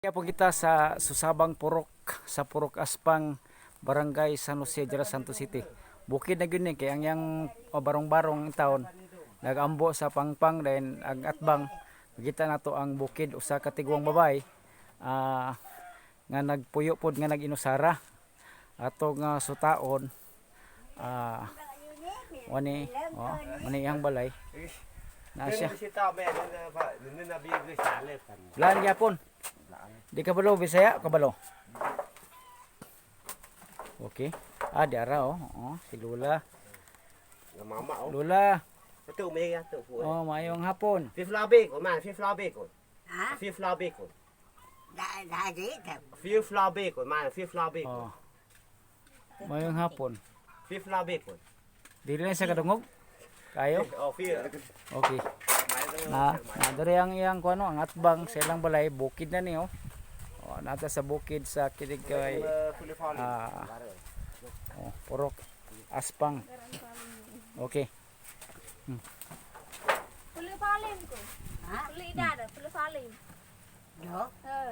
Po kita sa Susabang Purok, sa Purok Aspang, Barangay San Jose, General Santos City. Bukid na gyud ni kay ang yang barong-barong taon nagambo sa pangpang, then ang atbang makita nato ang bukid, usa ka tiguang babae nga nagpuyo pod nga nag-inusara ato nga sutaon wani, oh, wani iyang balay na siya. Lan gyapon. Di ka balo Bisaya, kabalo. Okay. Ah, di ara oh. Oh, si Lula. Mama oh. Lula. Ito may ato po. Oh, maayong hapon. Fifla bacon man, fifla bacon. Ha? Fifla bacon. Da da dito. Fifla bacon man, fifla bacon. Oh. Maayong hapon. Fifla bacon. Dili na siya kadungog. Kayo? Oh, feel. Okay. Na, na diri ang iyang kuno, ang atbang sa ilang balay, bukid na ni oh. Oh, nata sa bukid sa kilig kay oh, Purok Aspang. Okay. Puli palim ko. Ha? Puli dada, puli palim. Do. Eh,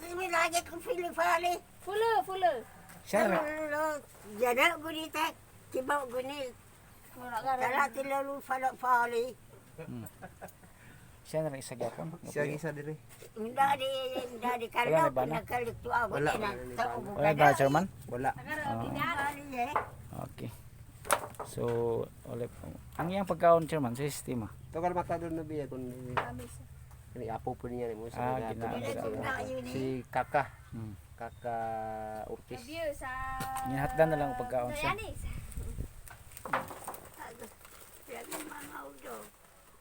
Ini lagi ko filifali. puli, puli. Siya na. Jada gunita tiba guni. Mura gara. Tala tilalu fala fali. Siya na rin isa gyapon. Siya isa dire. Hindi hindi Wala kalau na ba na? pinakalit tu ako Wala. na. Wala ba, Chairman? Wala. Eh. Okay. So, ulit. Ang iyang pagkaon, Chairman, sa sistema. To kal mata doon na biya kun Kami sa. ni apo po niya ni mo Ah, si Kaka. Kaka Ortiz. Review sa Ginahatdan na lang ang pagkaon siya. Anis.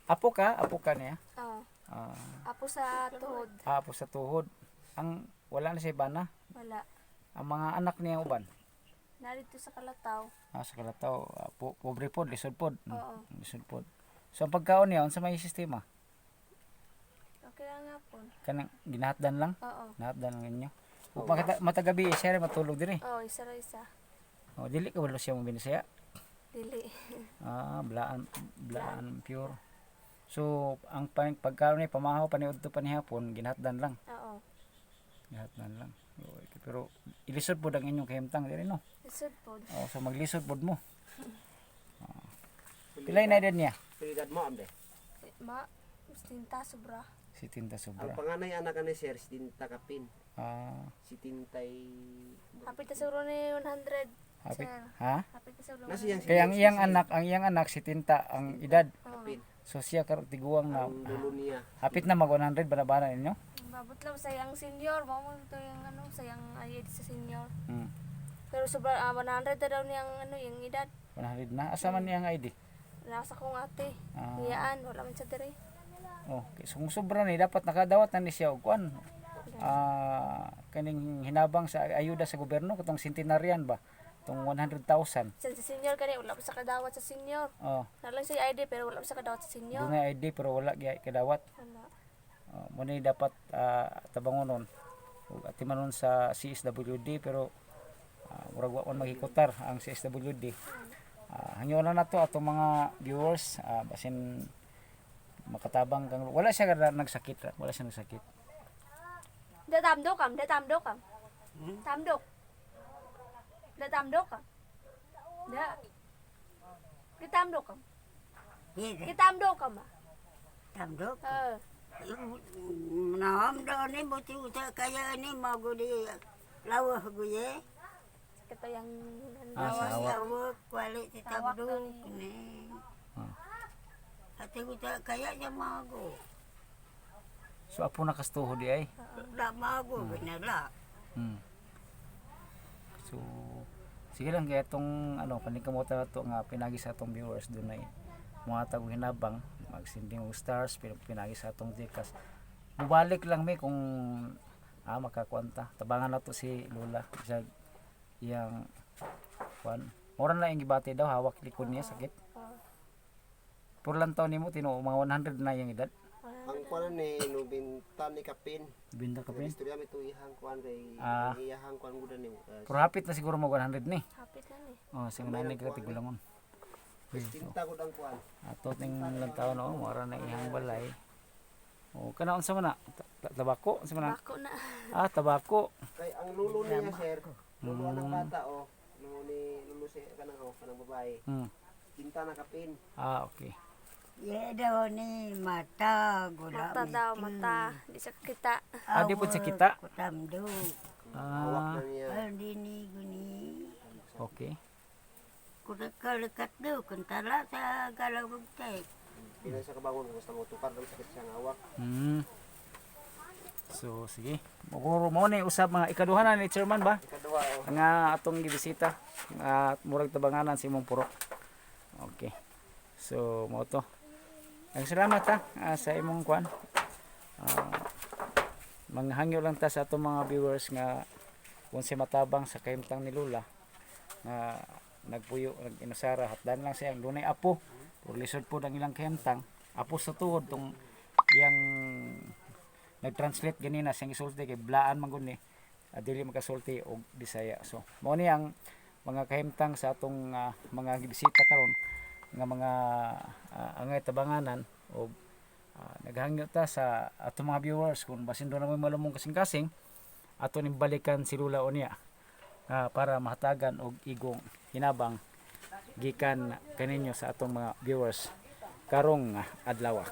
Apo ka? Apo ka niya? Oh, Ah, apo sa tuhod. apo sa tuhod. Ang wala na siya bana. Wala. Ang mga anak niya uban. Narito sa Kalataw. Ah, sa Kalataw. Ah, pobre pod, lisod pod. Oo. Lisod pod. So, ang pagkaon niya, unsa may sistema? Okay lang nga po. Kanang ginahatdan lang? Oo. Ginahatdan lang ninyo. Ug makita matagabi siya rin matulog diri. Oo, isa ra isa. Oh, dili ka walo siya mo binisaya. Dili. Ah, blaan blaan pure. So, ang pagkaon ni pamahaw pa ni udto pa ni hapon, ginahatdan lang. Oo. Ginahatdan lang. Okay, pero ilisod pod ang inyong kahimtang diri, no. Lisod po. Oh, so maglisod pod mo. Ah. Pila na edad niya? Piligad mo ambe. Ma, tinta sobra. Si Tinta Ang Sobra. panganay anak ni Sir si Tinta Kapin. Ah, Si Tintay. Hapit na siguro ni 100. hapit. Sir. Ha? Hapit na siguro. Nasa iyang Kaya ang iyang anak si Tinta ang edad. Oo. Kapin. So siya karon tiguang na Ang dulo niya. hapit na mag 100 bana-bana ninyo. Mabot lang sa iyang senior. Mao mo ito yung ano, sa iyang ayed sa senior. Pero sobra 100 na daw niyang ano, yung edad. 100 na. Asa man niyang ID? Nasa kong ate. Ah. Iyaan, wala man siya diri. Oh, okay. So kung sobra ni dapat nakadawat na ni siya og kuan. Ah, kaning hinabang sa ayuda sa gobyerno katong centenarian ba? Tong 100,000. Sa senior kani wala pa sa kadawat sa senior. Oh, Nalang siya ID pero wala pa sa kadawat sa senior. dunay ID pero wala gyud kadawat. Wala. Oh, mo ni dapat tabangonon ug atimanon sa CSWD, pero murag wa man maghikutar ang CSWD. Hangyo na nato atong mga viewers, basin makatabang kang wala siya nagsakit ra, wala siya nagsakit. Da tamdok kam, da tamdok kam. Tamdok. Da tamdok kam. Da. Di tamdok kam. Di tamdok kam ba? Tamdok. Eh, Naam do ni buti uta kaya ni magudi lawah guye. sakit pa yang ano. Ah, sa hawak. Lawah kuali ti Tawak daw tamdok ni. ni. Ate uta kaya niya mago. So apo na kastuho di ay. La mago ginala. So sige lang, kaya itong ano paningkamota na to nga pinagi sa atong viewers, dunay mga tagong hinabang magsinding og stars pinagi sa atong GCash. Mubalik lang mi kung makakuanta. Tabangan na to si Lola bisag iyang kuan. Mura na yung gibati daw hawak likod niya sakit. Oo. Puro lang taon nimo tinuo mga 100 na iyang edad. Ang kuan ni nubinta ni Kapin. Binta ka pin. Istorya mi iyang kuan kay Ah. ang iyahang kuan gud ni. Pero hapit na siguro mag 100 ni. Hapit na ni. Oh, sing nanay ka tigulangon. Tinta gud ang kuan. Ato ting lang taon, oh, mura na iyang balay. Oh, kana unsa man na? Tabako unsa man na? Bako na. Ah, tabako. Kay ang lulo niya, sir, lulo ng bata oh. Lulo ni lulo si kanang oh, kanang babae. Binta na kapin. Ah, okay. Ye daw ni mata gula. Mata daw, mata. Di sa kita. Ah, di po sa kita. Kutamdo. Hawak Ah, na niya. Di ni guni. Okay. Kutakalikat do kentala sa galaw bugtay. Di na siya kabangon kung gusto mo tukar ng sakit siyang hawak. So, sige. Muguro mo ni usab mga ikaduha na ni chairman ba? Ikaduha oh. Nga atong gibisita at murag tabanganan sa imong purok. Okay. So, mo to. Ang salamat ha, sa imong kwan. Ah, manghangyo lang ta sa atong mga viewers nga kung si matabang sa kahimtang ni Lula nga nagpuyo nag-inusara, hatdan lang siya ang dunay apo, pero lisod po ang ilang kahimtang, apo sa tuhod tong iyang nag-translate ganina siyang isulti kay blaan man gud ni, dili makasulti og Bisaya. So mao ni ang mga kahimtang sa atong mga gibisita karon nga mga angay tabanganan og naghangyo ta sa atong mga viewers kung basin do na mo'y malumong kasing-kasing ato ning balikan si Lula unya para mahatagan og igong hinabang gikan kaninyo sa atong mga viewers karong adlaw.